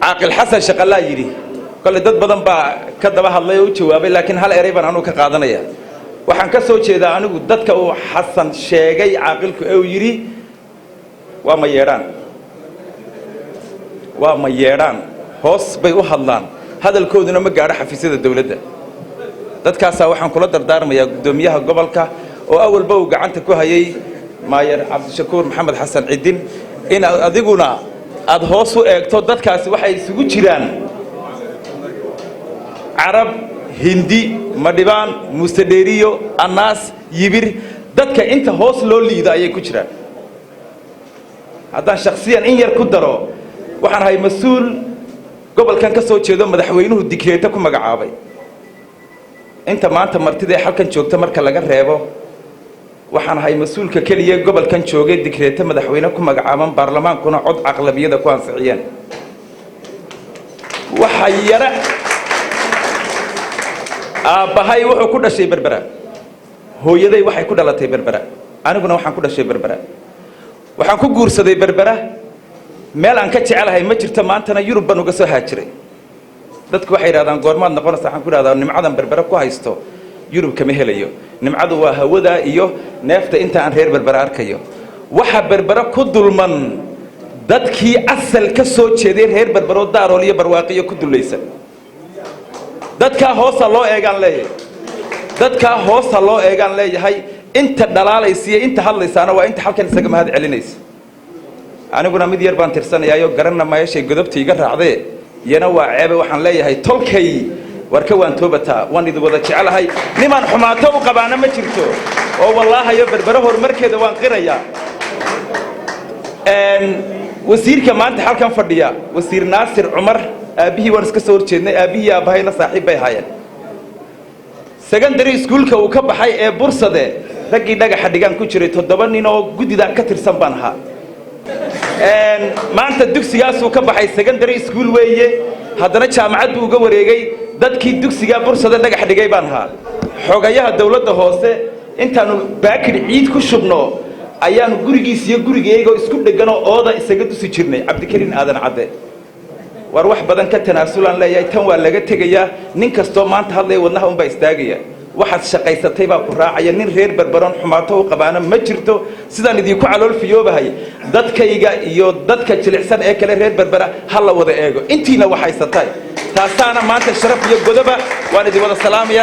Caaqil Xasan Shaqallaa yidhi, kolley dad badan baa ka daba hadlay oo u jawaabay, laakiin hal erey baan anugu ka qaadanaya. Waxaan ka soo jeedaa anigu dadka uu Xasan sheegay caaqilku ee uu yidhi waa ma yeedhaan, waa ma yeedhaan, hoos bay u hadlaan, hadalkooduna ma gaadho xafiisyada dawladda. Dadkaasaa waxaan kula dardaarmayaa guddoomiyaha gobolka oo awalba uu gacanta ku hayay Maayer Cabdishakuur Maxamed Xasan Cidin in adiguna aada hoos u eegto. Dadkaasi waxay isugu jiraan Carab, Hindi, Madhibaan, Musedheeriyo, Annaas, Yibir. Dadka inta hoos loo liido ayay ku jiraan. Haddaan shaksiyan in yar ku daro, waxaan ahay mas-uul gobolkan ka soo jeedo madaxweynuhu dikreeto ku magacaabay. Inta maanta martida ee halkan joogta marka laga reebo, waxaan ahay mas-uulka keliya gobolkan joogay dikreeto madaxweyne ku magacaaban, baarlamaankuna cod aqlabiyada ku ansixiyeen. Waxa yara aabbahay wuxuu ku dhashay Berbera, hooyaday waxay ku dhalatay Berbera, aniguna waxaan ku dhashay Berbera, waxaan ku guursaday Berbera. Meel aan ka jecelahay ma jirto. Maantana Yurub baan uga soo haajiray. Dadku waxay yidhahdaan, "Goormaad noqonaysa?" Waxaan ku idhahdaa, nimcadan Berbere ku haysto Yurub kama helayo. Nimcadu waa hawada iyo neefta inta aan reer Berbere arkayo. Waxa Berbere ku dulman dadkii asal ka soo jeeday reer Berbero, Daarool iyo Barwaaqiyo ku dulaysan. Dadkaa hoosa loo eegaan leeyahay, dadkaa hoosa loo eegaan leeyahay. Inta dhalaalaysa iyo inta hadlaysaana waa inta halkan isaga mahad celinaysa. Aniguna mid yar baan tirsanayaayo, garanna meeshay godobta iga raacdee, iyana waa ceebe. Waxaan leeyahay tolkay, war ka waan toobataa, waan idin wada jecelahay. Nimaan xumaato u qabaana ma jirto oo wallaahayo Berbere horumarkeeda waan qirayaa. Wasiirka maanta halkan fadhiya, Wasiir Naasir Cumar, aabbihii waan iska soo horjeednay. Aabbihii aabbahayna saaxiib bay ahaayeen. Secondary schoolka uu ka baxay ee Bursade raggii dhagaxa dhigaan ku jiray, 7 nin oo guddidaa ka tirsan baan ahaa. Maanta dugsigaasuu ka baxay, secondary school weeye, haddana jaamacad buu uga wareegay. Dadkii dugsigaa Bursade dhagax dhigay baan ahaa. Xogayaha dawladda hoose intaanu baakid ciid ku shubno ayaanu gurigiis iyo gurigeygoo isku dheganoo ooda isaga dusi jirnay, Cabdikariin Aadan Cadde. War wax badan ka tanaasulaan leeyahay, tan waa laga tegayaa. Nin kastoo maanta hadlaya wadnaha unbaa istaagaya. Waxaad shaqaysatay baa ku raacaya. Nin reer Berberon xumaato u qabaana ma jirto. Sidaan idinku calool fiyoobahay, dadkayga iyo dadka jilicsan ee kale reer Berbera ha la wada eego. Intiina wax haysatay, taasaana maanta sharaf iyo godoba. Waan idin wada salaamaya.